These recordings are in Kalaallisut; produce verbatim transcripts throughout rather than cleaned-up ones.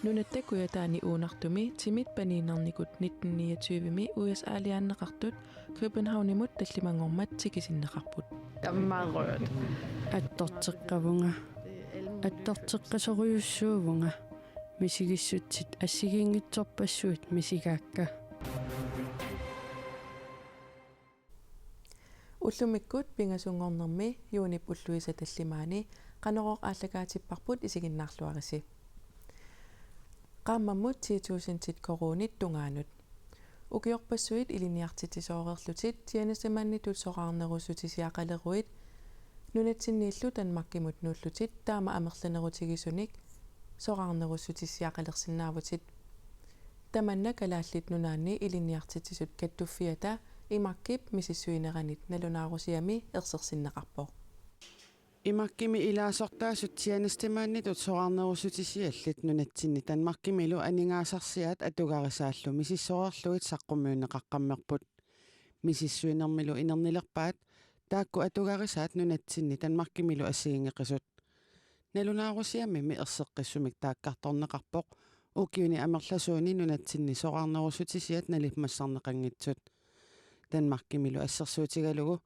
Nunatta kujataani Uunartumi timit paniinnarnikut nitten niogtyve-mi U S A-liaanneqartut Københavnimut tallimanngormat tikisinneqarput. Aammaarujut. Attorteqqavunga. Attorteqqasorujussuuvunga. Misigissutsit assigiinngitsorpassuit misigaakka. Ullumikkut pingasunngornermi juunip ulluisa tallimaani Qanorooq aallakaatipparput, isiginnaarluarisi. Qaammammut ti tusindit koruunit tungaanut. Ukiorpassuit ilinniartitsisooreerlutit tjenestemanditut soraarnerussutisiaqaleruit nunatsinniillu Danmarkimut nuullutit taama amerlanerutigisunik soraarnerussutisiaqalersinnaavutit. Tamanna Kalaallit Nunaanni Ilinniartitsisut Kattuffiata I M A K-ip misissuineranit nalunaarusiami ersersinneqarpoq. I M A K-imi ilaasortaasut tjenestemanditut soraarnerussutisiallit nunatsinni Danmarkimilu aningaasarsiaat atugarisaallu misissoreerlugit saqqummiunneqaqqammerput. Misissuinermilu inernilerpaat taakku atugarisaat nunatsinni Danmarkimilu assigiinngeqisut. Nalunaarusiamimi erseqqissumik taakkartorneqarpoq ukiuni amerlasuuni nunatsinni soraarnerussutisiat nalimmassarneqanngitsut. Danmarkimilu assersuutigalugu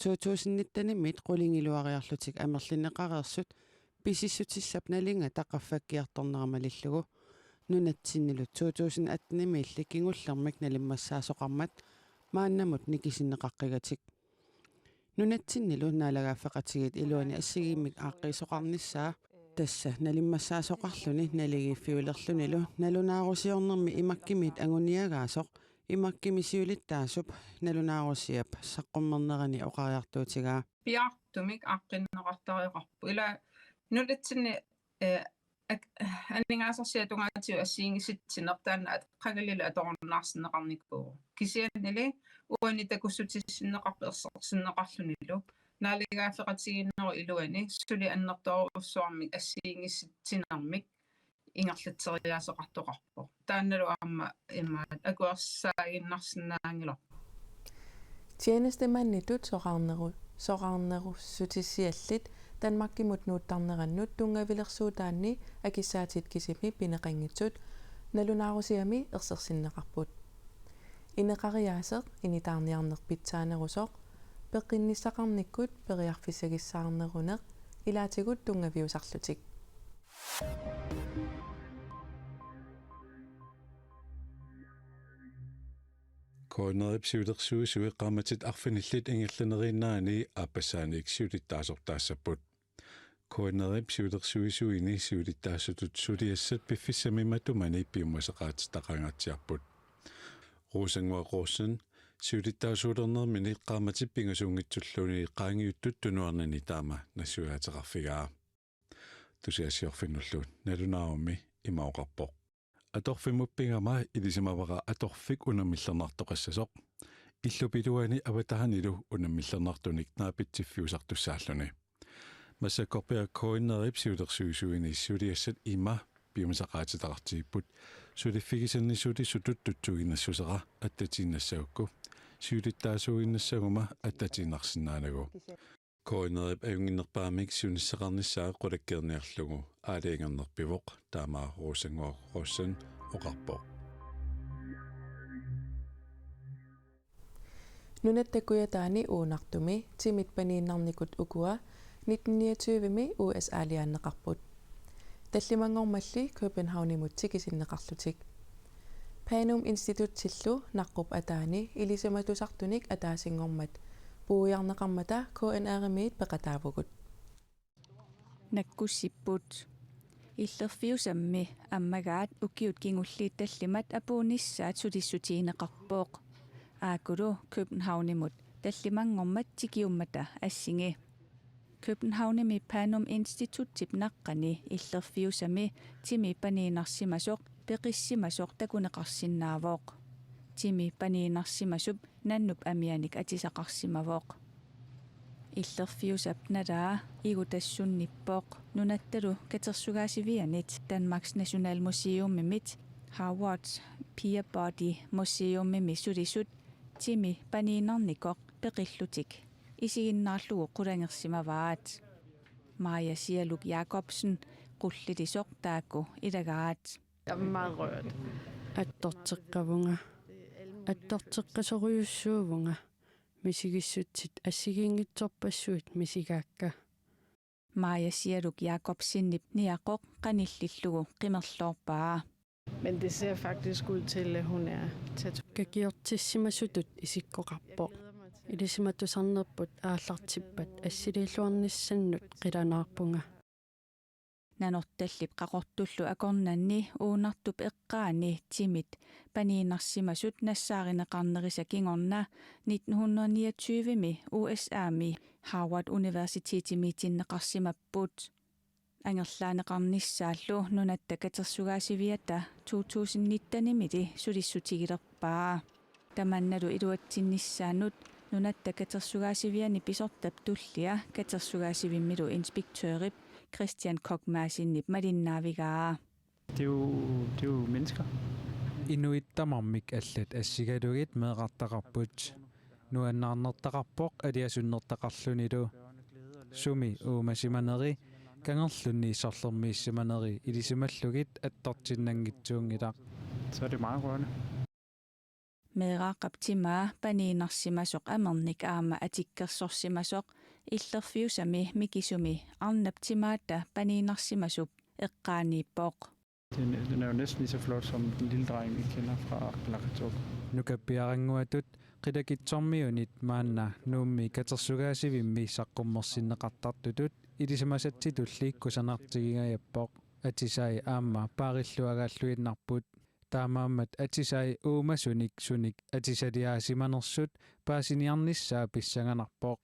to tusind nitten-imiit qulingiluariarlutik amerlineqareersut pisissutissap nalinga taqqaffakkiartornera malillugu nunatsinnilu to tusind atten-imiilli kingullermik nalimmassaasoqarmat maannamut nikisinneqaqqigatik. Nunatsinnilu naalagaaffeqatigiit iluani assigiimmik aaqqiisoqarnissaa tassa nalimmassaasoqarluni naligiiffiulerlunilu nalunaarusiornermi I M A K-imiit anguniagaasoq I M A K-imi siulittaasup nalunaarusiap saqqummernerani oqariartuutigaa. Piaartumik aaqqinneqartariaqarpoq. Ila nunatsinni, eh, ak-, aningaasarsiat tungaatigut assigiinngitsitsineq taanna at-, qangalili atorunnaarsinneqarnikuuvoq. Kisiannili uani takussutissinneqarpoq ersersinneqarlunilu. Naalagaaffeqatigiinnerup iluani suli annertoorujussuarmik assigiinngitsitsinermik ingerlatseriaaseqartoqarpoq. Taannalu aamma imaat akuersaaginnarsinnaanngilarput. Tjenestemanditut soraarneru-, soraarnerussutisiallit Danmarkimut nuuttarnerannut tunngavilersuutaanni akissaatit kisimi pineqanngitsut nalunaarusiami ersersinneqarput. Ineqariaaseq initaarniarneq pitsaanerusoq peqqinnissaqarnikkut periarfissagissaarneruneq ilaatigut tunngaviusarlutik. K N R-ip siulersuisui qaammatit arfinillit ingerlaneriinnaani aappassaanik siulittaasortaassapput. K N R-ip siulersuisuini siulittaasutut suliassat piffissami matumani piumasaqaatitaqangaatsiarput. Rosannguaq Rosing siulittaasuulernermini qaammatip pingasuunngitsulluunniit qaangiuttut tunuarnani taama nassuiaateqarfigaa. Tusagassiorfinnullu nalunaarummi ima oqarpoq: Atorfimmut pigama ilisimavara atorfik unammillernartoqassasoq. Illup iluani avataanilu unammillernartunik naapitsiffiusartussaalluni. Massakkorpiaq K N R-ip siulersuisuini suliassat ima piumasaqaatitaqartigipput suliffigisannissutissutut tutsuiginnassusera attatiinnassagukku. Siulittaasuuginnassaguma attatiinnarsinnaanagu. K N R-ip ajunnginnerpaamik siunissaqarnissaa qulakkeerniarlugu aalajangernerpivoq, taama Rosannguaq Rosing oqarpoq. Nunatta kujataani Uunartumi timit paniinnarnikut ukua nitten niogtyve-mi U S A-liaanneqarput. Tallimanngormalli Københavnimut tikisinneqarlutik. Panum Institutsillu naqqup ataani ilisimatusartunik ataasinngormat puuiarneqarmata K N R-imiit peqataavugut. Nakkussipput. Illerfiusammi ammagaat ukiut kingulliit tallimat apuunnissaat sulissutigineqarpoq. Aakkulu Københavnimut tallimanngormat tikiummata assigi. Københavnimi Panum Institutip naqqani illerfiusami timi paniinnarsimasoq peqissimasoq takuneqarsinnaavoq. Timi paniinnarsimasup nannut amianik atisaqarsimavoq. Illerfiusap nalaa igutassunnippoq. Nunattalu katersugaasivianit Danmarks Nationalmuseumimit Harvard Peabody Museumimi sulisut timi paniinnarnikoq peqillutik isiginnaarlugu qulangersimavaat. Maja Sialuk Jakobsen qullilisoq taakku ilagaat. Jeg er meget rørt. Attorteqqavunga. Attorteqqasorujussuuvunga. Misigissutsit assigiinngitsorpassuit misigaakka. Maja Sialuk Jakobsenip niaqoq qanillillugu qimerloorpaa. Men det ser faktisk ud til, at hun er tatoveret. Kakiortissimasutut isikkoqarpoq. Ilisimatusarnerput aallartippat assiliilluarnissannut qilanaarpunga. Nanortallip Qaqortullu akornanni Uunartup eqqaani timit paniinnarsimasut nassaarineqarnerisa kingorna nitten hundrede niogtyve-mi U S A-mi Harvard Universitetimiitinneqarsimapput. Angerlaaneqarnissaallu Nunatta Katersugaasiviata to tusind nitten-imili sulissutigilerpaa. Tamannalu iluatsinnissaanut Nunatta Katersugaasiviani pisortap tullia katersugaasivimmilu inspektørip Christian Koch Madsenip malinnaavigaa. Det er jo, det er jo mennesker. Inuit tamarmik allat assigalugit meerartaqarput. Nuannaarnertaqarpoq aliasunnertaqarlunilu. Sumi uumasimaneri, kangerlunni sorlermiissimaneri ilisimallugit attortinnanngitsuunngilaq. Så er det meget rørende. Meeraaqqap timaa paniinnarsimasoq amernik aamma atikkersorsimasoq illerfiusami mikisumi arnap timaata paniinnarsimasup eqqaaniippoq. Den, den er jo næsten lige så flot som den lille dreng, vi kender fra Qilakitsoq. Nukappiarannguatut Qilakitsormiunit maanna Nuummi katersugaasivimmi saqqummersinneqartartutut ilisimasatsitulli kusanartigingajappoq. Atisai aamma paarilluagaalluinnarput. Taamaammat atisai uumasunik sunik atisaliaasimanersut paasiniarnissaa pissanganarpoq.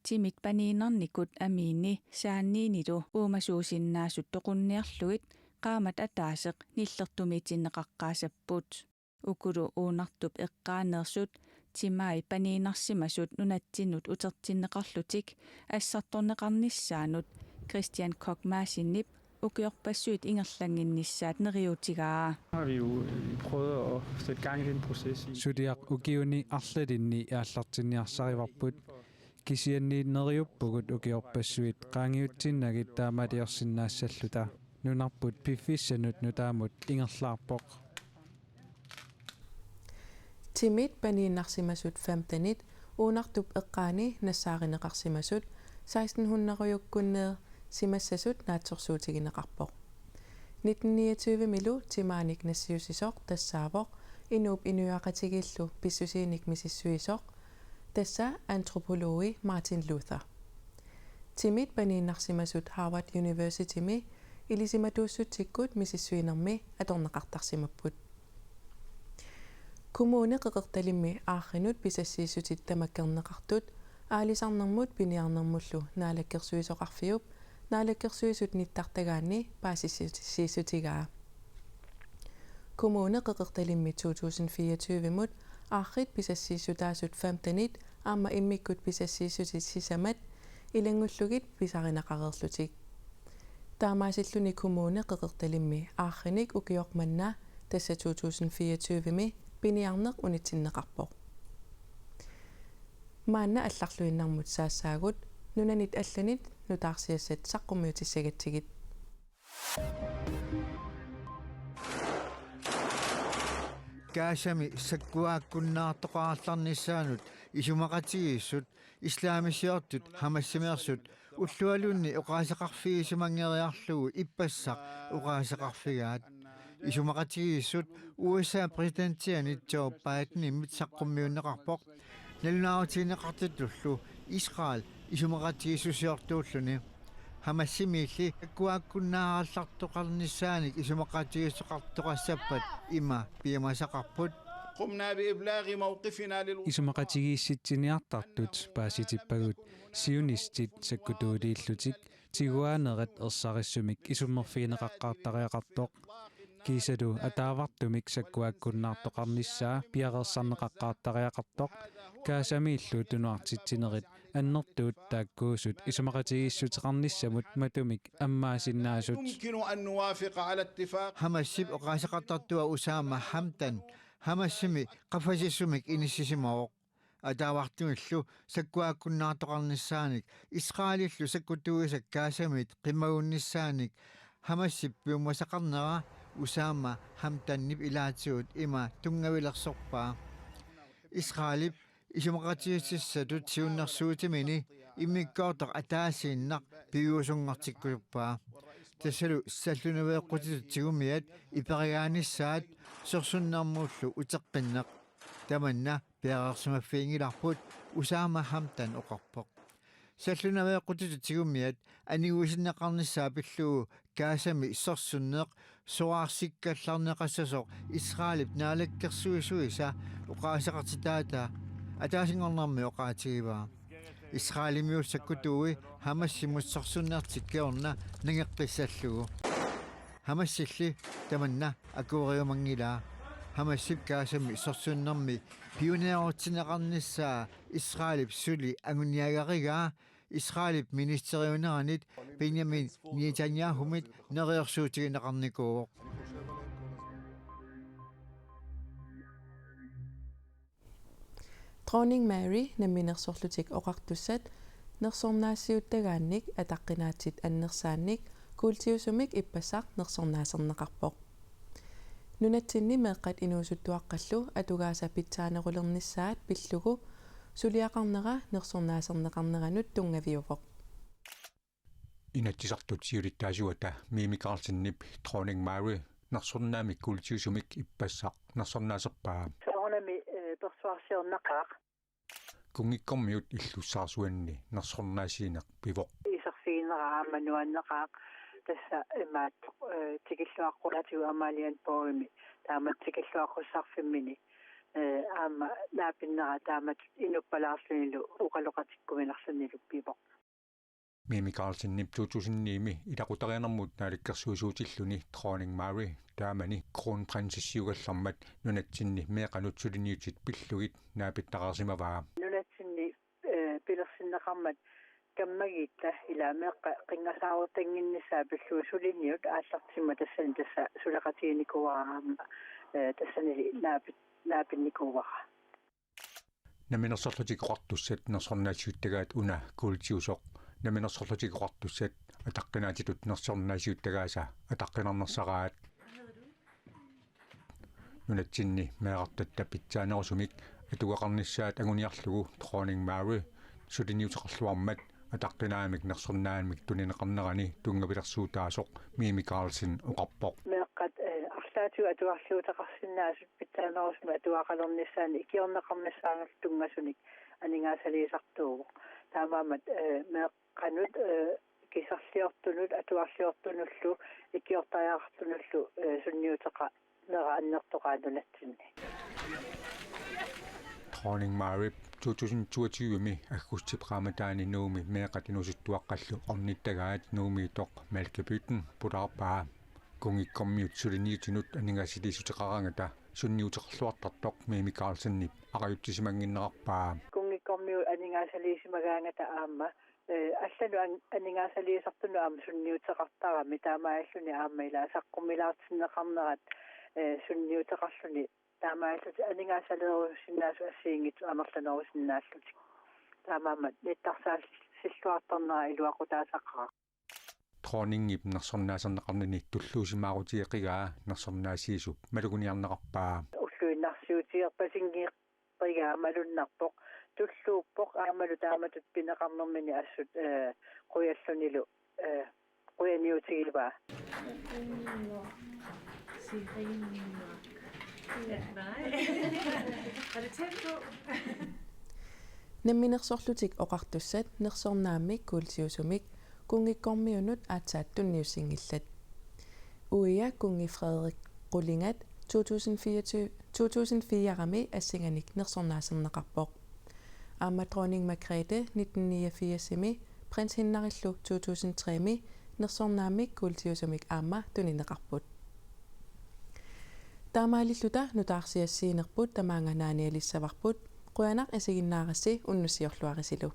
Timit paniinnarnikut amiini saanniinilu uumasuusinnaasut toqunniarlugit qaammat ataaseq nillertumiitinneqaqqaassapput. Ukulu Uunartup eqqaaneersut timai paniinnarsimasut nunatsinnut utertinneqarlutik assartorneqarnissaannut Christian Koch Madsenip ukiorpassuit ingerlannginnissaat neriuutigaa. Har vi jo øh, prøvet at sætte gang i den proces i. Suliaq ukiuni arlalinni aallartinniarsarivarput. Kisianni neriuppugut ukiorpassuit qaangiutsinnagit taamaaliorsinnaassalluta. Nunarput piffissanut nutaamut ingerlaarpoq. Timit paniinnarsimasut femtenit Uunartup eqqaani nassaarineqarsimasut sekstenhundredekkunneersimassasut naatsorsuutigineqarpoq. Nitten niogtyve-milu timaanik nassiussisoq tassaavoq inuup inuiaqatigiillu pissusiinik misissuisoq, tassa antropologi Martin Luther. Timit paniinnarsimasut Harvard Universitymi ilisimatuussutsikkut misissuinermi atorneqartarsimapput. Kommune Qeqertalimmi aarrinut pisassiissutit tamakkerneqartut Aalisarnermut Piniarnermullu Naalakkersuisoqarfiup Naalakkersuisut nittartagaanni paasissiissutigaa. Kommune Qeqertalimmi to tusind fireogtyve-mut aarrit pisassiissutaasut femtenit aamma immikkut pisassiissutit sisamat ilanngullugit pisarineqareerlutik. Taamaasilluni Kommune Qeqertalimmi aarrinik ukioq manna, tassa to tusind fireogtyve-mi, piniarneq unitsinneqarpoq. Maanna allarluinnarmut saassaagut, nunanit allanit nutaarsiassat saqqummiutissagatsigit. Gazami sakkuaakkunnaartoqartarnissaanut isumaqatigiissut islaamisiortut Hamasimeersut ullualunni oqaaseqarfigisimanngeriarlugu ippassaq oqaaseqarfigaat. Isumaqatigiissut U S A præsidentianit Joe Bidenimit saqqummiunneqarpoq. Nalunaarutigineqartutullu Israel isumaqatigiissusiortuulluni. Hamasimiilli sakkuaakkunnaarallartoqarnissaanik isumaqatigiissoqartoqassappat ima piumasaqarput. قمنا بإبلاغ موقفنا للوزراء. Isumaqatigiissitsiniartartut paasitippagut zionistit sakkutuuliillutik tiguaanerat ersarissumik isummerfigineqaqqaartariaqartoq. Kiisalu ataavartumik sakkuaakkunnaartoqarnissaa piareersarneqaqqaartariaqartoq. Gazamiillu tunuartitsinerit annertuut taakkuusut isumaqatigiissuteqarnissamut matumik ammaasinnaasut. يمكن أن نوافق على اتفاق. Hamasip oqaaseqartartua Osama Hamdan Hamasimi qaffasissumik inissisimavoq. Ataavartumillu sakkuaakkunnaartoqarnissaanik Israelillu sakkutuuisa Gazamiit qimagunnissaanik Hamasip piumasaqarnera Usama Hamdanip ilaatigut ima tunngavilersorpaa. Israelip isumaqatigiississatut siunnersuutimini immikkoortoq ataasiinnaq piviusunngortikkusuppaa. Tassalu sallunaveeqqutitut tigumiat iperigaanissaat sorsunnermullu uteqqinneq. Tamanna piareersimaffiginngilarput, Usama Hamdan oqarpoq. Sallunaveeqqutitut tigumiat aniguisinneqarnissaa pillugu Gazami sorsunneq soraarsikkallarneqassasoq Israelip naalakkersuisuisa oqaaseqartitaata ataasinngornermi oqaatigivaa. Israelimiut sakkutuui Hamasimut sorsunnertik kingorna nangeqqissallugu. Hamasilli tamanna akueriumanngilaa. Hamasip Gazami sorsunnermi piuneerutsinneqarnissaa Israelip suli anguniagarigaa Israelip ministeriuneranit Benjamin Netanyahumit neriorsuutigineqarnikuuvoq. Dronning Mary namminersorlutik oqartussat nersornaassiuuttagaannik ataqqinaatsip annersaannik kuultiusumik ippassaq nersornaaserneqarpoq. Nunatsinni meeqqat inuusuttuaqqallu atugaasa pitsaanerulernissaat pillugu suliaqarnera nersornaaserneqarneranut tunngaviuvoq. Inatsisartut siulittaasuata Mimi Karlsenip Dronning Mary nersornaammik kuultiusumik ippassaq nersornaaserpaa. Soorunami, eh, persuarsiornaqaaq. Kunngikkormiut illussaarsuanni nersornaassiineq pivoq. Iserfiginera aamma nuanneqaaq, tassa imaattoq, eh, tikilluaqqulaatigut Amalienborgimi, taamatut tikilluaqqussarfimmini, eh, aamma naapinnera taamatut inuppalaarlunilu oqaloqatikkuminarlunilu pivoq. Mimi Karlsenip to tusind ni-mi ilaqutariinnermut naalakkersuisuutilluni Dronning Mary taamani kronprinsessiugallarmat nunatsinni meeqqanut suliniutit pillugit naapittareersimavaa. Nunatsinni, eh, pilersinneqarmat kammagiitta ilaa meeqqat qinngasaarutannginnissaat pillugu suliniut aallartimmat tassani tassa suleqatiginikuuara aamma, eh, tassanili naapit-, naapinnikuuara. Namminersorlutik Oqartussat nersornaassiuuttagaat una kuultiusoq, Namminersorlutik Oqartussat ataqqinaatsitut nersornaassiuuttagaasa ataqqinarnersaraat. Nunatsinni meerartatta pitsaanerusumik atugaqarnissaat anguniarlugu Dronning Mary suliniuteqarluarmat ataqqinaammik nersornaammik tunineqarnerani tunngavilersuutaasoq Mimi Karlsen oqarpoq. Meeqqat, eh, arlaatigut atugarliuteqarsinnaasut pitsaanerusumik atugaqalernissaannik ikiorneqarnissaanut tunngasunik aningaasaliisartuuvoq. Taamaammat, eh, meeqqanut, eh, kiserliortunut, atugarliortunullu, ikiortariaqartunullu, eh, sunniuteqa- nera annertoqaat nunatsinni. Dronning Maryp to tusind toogtyve-mi aggustip qaammataani Nuummi meeqqat inuusuttuaqqallu ornittagaat Nuummiittoq Mælkebøtten pulaarpaa. Kunngikkormiut suliniutinut aningaasaliissuteqaraangata sunniuteqarluartartoq Mimi Karlsenip arajutsisimannginnerarpaa. Kunngikkormiut aningaasaliisimagaangata aamma, eh, allanut an-, aningaasaliisartunut aamma sunniuteqartarami, taamaalilluni aamma ilaa saqqummilaartinneqarnerat, eh, sunniuteqarluni, taamaalillutik aningaasaleerusinnaasut assigiinngitsut amerlanerusinnaallutik. Taamaammat nittarsaallisilluartarnera iluaqutaasaqaaq. Dronningip nersornaaserneqarnini tulluusimaarutigeqigaa nersornaassiisup maluguniarneqarpaa. Ulluinnarsiutigerpasinngiiqigaa malunnarpoq, tulluuppoq aammalu taamatut pineqarnermini assut, eh, qujallunilu, eh, qujaniutigivaa. Namminersorlutik Oqartussat nersornaammik kuultiusumik kunngikkormiunut aatsaat tunniussinngillat. Uia kunngi Frederik Qulingat to tusind fireogtyve, to tusind fire-mi assinganik nersornaaserneqarpoq. Aamma Dronning Margrethe nitten niogfirs-imi, Prins Henriklu to tusind tre-mi nersornaammik kuultiusumik aamma tunineqarput. Taamaalilluta nutaarsiassiinerput tamaanga naanialissavarput, qujanaq isiginnaarassi, unnussiorluarisilu.